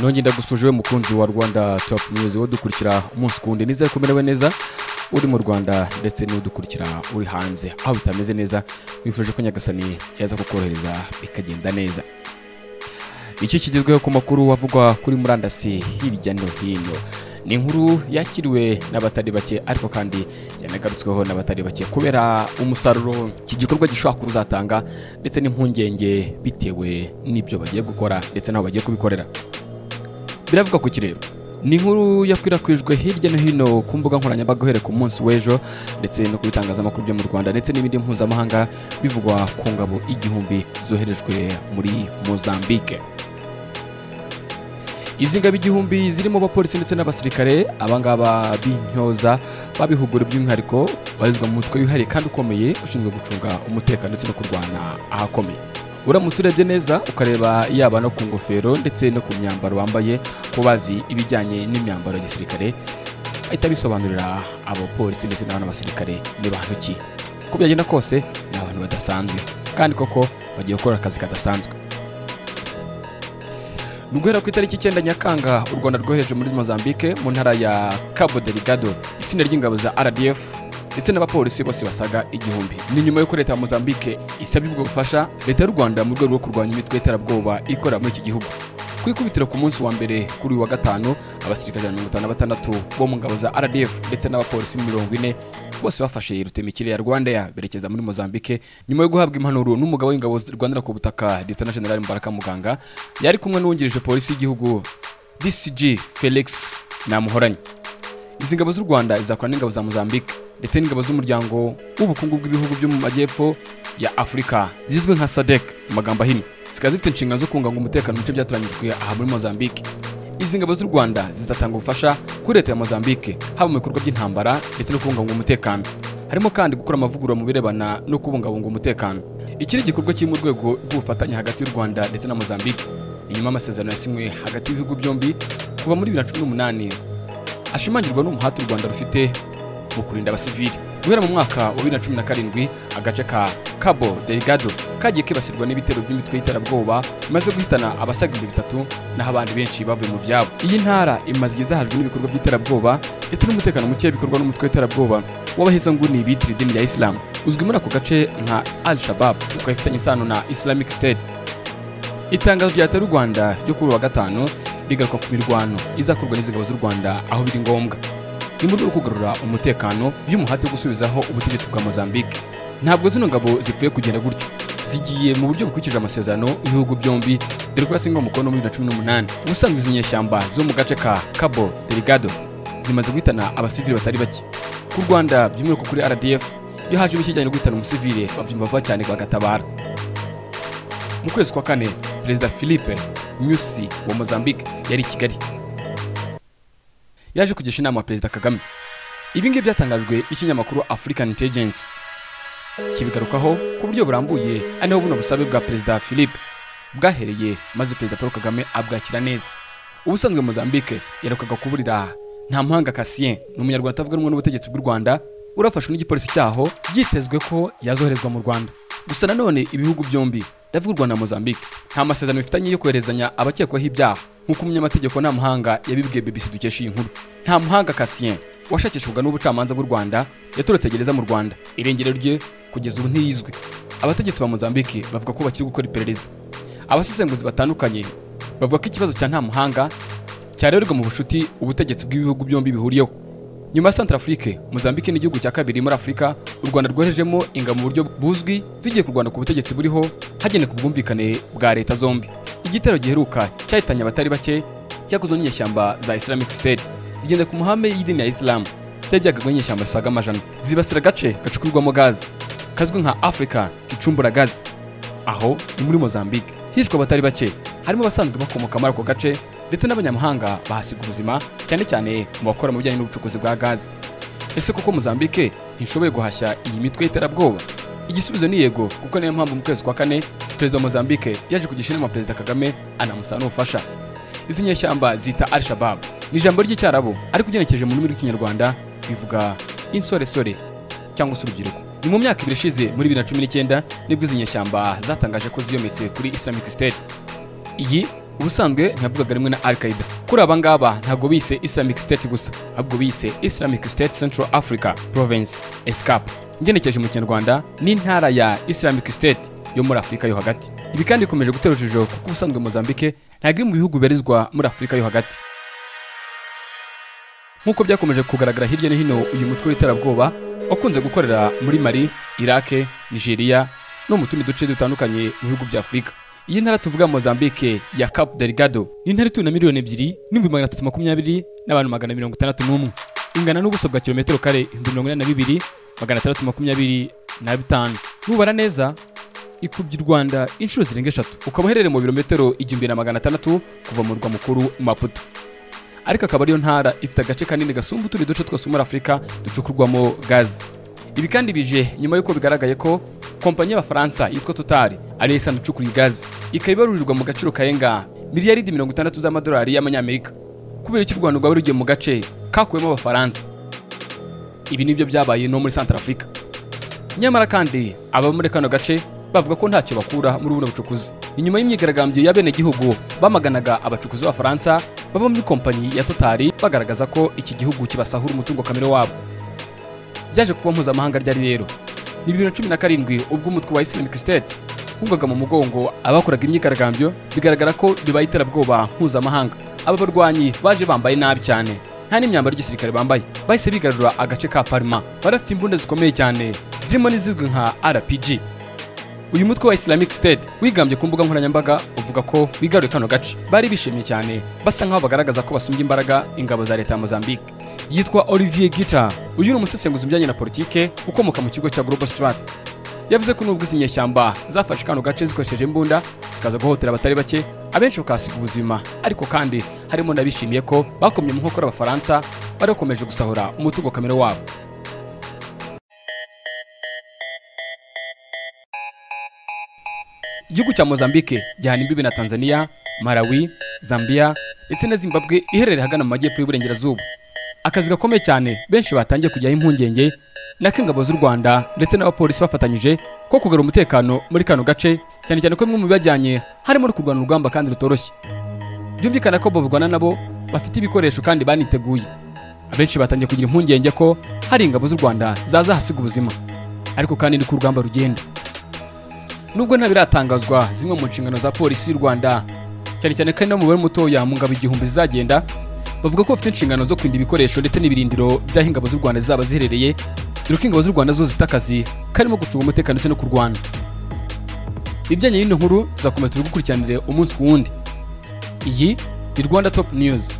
Nongeye ndagusuje we mukunzi wa Rwanda Top News, wo dukurikira umunsi kundi. Nizere ko umerewe neza uri mu Rwanda ndetse n'udukurikira uri hanze aho bitameze neza. Wifuje ko Nyagasani yaza kukorohereza bikagenda neza. Iki kigezweho ku makuru wavugwa kuri murandasi hirya no hino ni inkuru yakiriwe n'abatari bake, ariko kandi yanagarutsweho n'abatari bake kubera umusaruro iki gikorwa gishobora kuzatanga ndetse n'impungenge bitewe n'ibyo bagiye gukora ndetse n'aho bagiye kubikorera. Biravuga ku kirero ni inkuru yakwirakwijwe hirya no hino ku mbuga nkoranyambaga uhereye ku munsi w'ejo ndetse no ku bitangazamakuru byo mu Rwanda ndetse n'ibindi mpuzamahanga, bivugwa ku ngabo 1000 zoherejwe muri Mozambique. Izi ngabo 1000 zirimo abapolisi ndetse n'abasirikare, abangaba b'intyoza babihugura by'umwihariko barizwa mu mutwe wihariye kandi ukomeye ushinzwe gucunga umutekano ndetse no kurwana ahakomeye. Uramutse urebye neza ukareba yaba no ku ngofero ndetse no ku myambaro bambaye, ko bazi ibijyanye n'imyambaro ya gisirikare, ahita bisobanurira abapolisi ndetse n'abasirikare ni bantu ki. Uko byagenda kose ni abantu badasanzwe kandi koko bagiye gukora akazi kadasanzwe. Guhera ku itariki 9 Nyakanga, u Rwanda rwohereje muri Mozambique mu ntara ya Cabo Delgado itsinda ry'ingabo za RDF ndetse n'abapolisi bose basaga 1000. Ni nyuma y'uko leta ya Mozambique isabye ubwo bufasha leta y'u Rwanda mu rwego rwo kurwanya imitwe y'iterabwoba ikora muri iki gihugu. Ku ikubitiro ku munsi wa mbere kuri uyu wa gatanu, abasirikare 56 bo mu ngabo za RDF ndetse n'abapolisi 40 bose bafashe rutemikire ya Rwanda berekeza muri Mozambique nyuma yo guhabwa impanuro n'umugabo w'ingabo zirwanira ku butaka Lieutenant General Mbaraka Muganga, yari kumwe n'uwungirije polisi y'igihugu DCG Felix Namuhoranye. Izi ngabo z'u Rwanda izakora n'ingabo za Mozambique ndetse n'ingabo z'umuryango w'ubukungu bw'ibihugu byo mu majyepfo ya Afurika zizwi nka SADC mu magambo ahinnye, zikaba zifite inshingano zo kubungabunga umutekano mu bice byatoranyijwe aha muri Mozambique. Izi ngabo z'u Rwanda zizatanga ubufasha kuri leta ya Mozambique haba mu bikorwa by'intambara ndetse no kubungabunga umutekano, harimo kandi gukora amavugurura mu birebana no kubungabunga umutekano. Iki ni igikorwa kiri mu rwego rw'ubufatanye hagati y'u Rwanda ndetse na Mozambique inyuma y'amasezerano yasinywe hagati y'ibihugu byombi kuva muri 2018, ashimangirwa n'umuhate u Rwanda rufite mu kurinda abasivili. Guhera mu mwaka wa 2017, agace ka Cabo Delgado kagiye kibasirwa n'ibitero by'imitwe y'iterabwoba bimaze guhitana abasaga 3000 naho abandi benshi bavuye mu byabo. Iyi ntara imaze izahajwe n'ibikorwa by'iterabwoba ndetse n'umutekano muke bikorwa n'umutwe w'iterabwoba w'abahezanguni bitira idini ya Islam uzwi muri ako gace nka Al-Shabaab, ukaba ifitanye isano na Islamic State. Itangazo rya leta y'u Rwanda ryo kuri uyu wa gatanu rigaruka ku mirwano izakorwa n'izi ngabo z'u Rwanda aho biri ngombwa, ni mu rwego rwo kugarura umutekano by'umuhate wo gusubizaho ubutegetsi bwa Mozambique. Ntabwo zino ngabo zipfuye kugenda gutyo, zigiye mu buryo bukurikije amasezerano y'ibihugu byombi, dore ko yasinywe umukono muri 2018. Ubusanzwe izi nyeshyamba zo mu gace ka Cabo Delgado zimaze guhitana abasivili batari bake. Ku Rwanda by'umwihariko kuri RDF, iyo hajemo ikijyanye no guhitana umusivili babyumva vuba cyane bagatabara. Mu kwezi kwa kane, Perezida Philippe Nyusi wa Mozambique yari i Kigali, yaje kugisha inama Perezida Kagame. Ibi ngibi byatangajwe n'ikinyamakuru African Intelligence kibigarukaho ku buryo burambuye, ari naho buno busabe bwa Perezida Philippe bwahereye, maze Perezida Paul Kagame abwakira neza. Ubusanzwe Mozambique yarukaga kuburira Ntamuhanga Cassien, ni umunyarwanda utavuga rumwe n'ubutegetsi bw'u Rwanda, urafashwe n'igipolisi cyaho, byitezwe ko yazoherezwa mu Rwanda. Gusa nanone ibihugu byombi, ndavuga u Rwanda na Mozambique, nta masezerano bifitanye yo koherezanya abakekwaho ibyaha, nk'uko umunyamategeko Ntamuhanga yabibwiye BBC dukesha iyi nkuru. Ntamuhanga Cassien washakishwaga n'ubucamanza bw'u Rwanda yatorotse gereza mu Rwanda, irengero rye kugeza ubu ntiyizwi. Abategetsi ba Mozambique bavuga ko bakiri gukora iperereza. Abasesenguzi batandukanye bavuga ko ikibazo cya Ntamuhanga cyarerwa mu bushuti ubutegetsi bw'ibihugu byombi bihuriyeho. Nyuma ya Centrafrique, Mozambique ni igihugu cya kabiri muri Afurika u Rwanda rwoherejemo ingabo mu buryo buzwi zigiye kurwana ku butegetsi buriho hagenewe ku bwumvikane bwa leta zombi. Igitero giheruka cyahitanye abatari bake cyakozwe n'inyeshyamba za Islamic State zigenda ku mahame y'idini ya Islam, byari byagabwe n'inyeshyamba zisaga amajana zibasira agace gacukurwamo gazi kazwi nka Africa Kicumbura gazi, aho ni muri Mozambique. Hishwe abatari bake harimo abasanzwe bakomoka muri ako gace ndetse n'abanyamahanga bahasiga ubuzima, cyane cyane mu bakora mu bijyanye n'ubucukuzi bwa gazi. Ese koko Mozambique ntishoboye guhashya iyi mitwe y'iterabwoba? Igisubizo ni yego, kuko niyo mpamvu mu kwezi kwa kane Perezida wa Mozambique yaje kugisha inama Perezida Kagame anamusaba n'ubufasha. Izi nyeshyamba zita Al-Shabaab ni ijambo ry'icyarabu ariko ugenekereje mu rurimi rw'ikinyarwanda bivuga insoresore cyangwa se urubyiruko. Ni mu myaka ibiri ishize muri 2019 nibwo izi nyeshyamba zatangaje ko ziyometse kuri Islamic State. Iyi Ubusanzwe ntiyavugaga rimwe na Al-Qaeda. Kuri aba ngaba ntabwo bise Islamic State gusa, ahubwo bise Islamic State Central Africa Province ESCAP. Ngenekereje mu Kinyarwanda ni intara ya Islamic State yo muri Afurika yo hagati. Ibi kandi bikomeje gutera urujijo kuko ubusanzwe Mozambique ntabwo iri mu bihugu bibarizwa muri Afurika yo hagati. Nk'uko byakomeje kugaragara hirya no hino, uyu mutwe w'iterabwoba wakunze gukorera muri Mali, Iraq, Nigeria no mu tundi duce dutandukanye mu bihugu bya Afurika. Iyi ntara tuvuga Mozambique ya Cabo Delgado ni intara ituwe na 2,320,000 n'abantu 661. Ingana n'ubuso bwa kilometero kare 42,625. Nubara neza ikubye u Rwanda inshuro zirenga 3, ukaba uherereye mu birometero 1600 kuva mu murwa mukuru Maputo. Ariko akaba ariyo ntara ifite agace kanini gasumba utundi duce twose muri Afurika ducukurwamo gazi. Ibi kandi bije nyuma y'uko bigaragaye ko kompanyi y'Abafaransa yitwa Total ariyo isanzwe icukura gazi, ikaba ibarurirwa mu gaciro karenga miliyaridi 60 z'amadolari y'Amanyamerika. Kubera icyo u Rwanda rwaba rugiye mu gace kakuwemo Abafaransa. Ibi nibyo byabaye no muri Centrafrique. Nyamara kandi aba muri kano gace bavuga ko ntacyo bakura muri buno bucukuzi. Inyuma y'imyigaragambyo y'abenegihugu bamaganaga abacukuzi b'Abafaransa baba muri kompanyi ya Total, bagaragaza ko iki gihugu kibasahura umutungo kamere wabo. Byaje kuba mpuzamahanga ryari rero ni 2017 ubwo umutwe wa Islamic State wungaga mu mugongo abakoraga imyigaragambyo, bigaragara ko bibaye iterabwoba mpuzamahanga. Aba barwanyi baje bambaye nabi cyane, nta n'imyambaro y'igisirikare bambaye. Bahise bigarura agace ka Parma, bari bafite imbunda zikomeye cyane zirimo n'izizwi nka RPG. Uyu mutwe wa Islamic State wigambye ku mbuga nkoranyambaga uvuga ko wigaruye kano gace. Bari bishimye cyane, basa nkaho bagaragaza ko basumbye imbaraga ingabo za leta ya Mozambique. Yitwa Olivier Guitta. Uyu ni umusesenguzi mu bijyanye na politike ukomoka mu kigo cya Global Strat. Yavuze ko nubwo izi nyeshyamba zafashe kano gace zikoresheje imbunda zikaza guhotera abatari bake, abenshi bakahasiga ubuzima, ariko kandi harimo n'abishimiye ko bakomye mu nkokora Abafaransa bari bakomeje gusahura umutungo kamere wabo. Igihugu cya Mozambique gihana imbibi na Tanzania, Malawi, Zambia ndetse na Zimbabwe iherereye ahagana mu majyepfo y'uburengerazuba. Akazi gakomeye cyane benshi batangiye kujyaho impungenge nako ingabo z'u Rwanda ndetse n'abapolisi bafatanyije ko kugarura umutekano muri kano gace, cyane cyane ko bimwe mu bibajyanye harimo no kurwana urugamba kandi rutoroshye. Byumvikana ko barwana nabo bafite ibikoresho kandi baniteguye. Abenshi batangiye kugira impungenge ko hari ingabo z'u Rwanda zazahasiga ubuzima, ariko kandi ni ku rugamba rugenda. Nubwo nta biratangazwa zimwe mu nshingano za polisi y'u Rwanda, cyane cyane kandi no mu mubare mutoya mu ngabo 1000 zizagenda, bavuga ko bafite inshingano zo kurinda ibikoresho ndetse n'ibirindiro by'aho ingabo z'u Rwanda zizaba ziherereye, dore ko ingabo z'u Rwanda zo zifite akazi karimo gucunga umutekano ndetse no kurwana. Ibijyanye n'ino nkuru tuzakomeza tubigukurikiranire umunsi ku wundi. Iyi ni Rwanda Top News.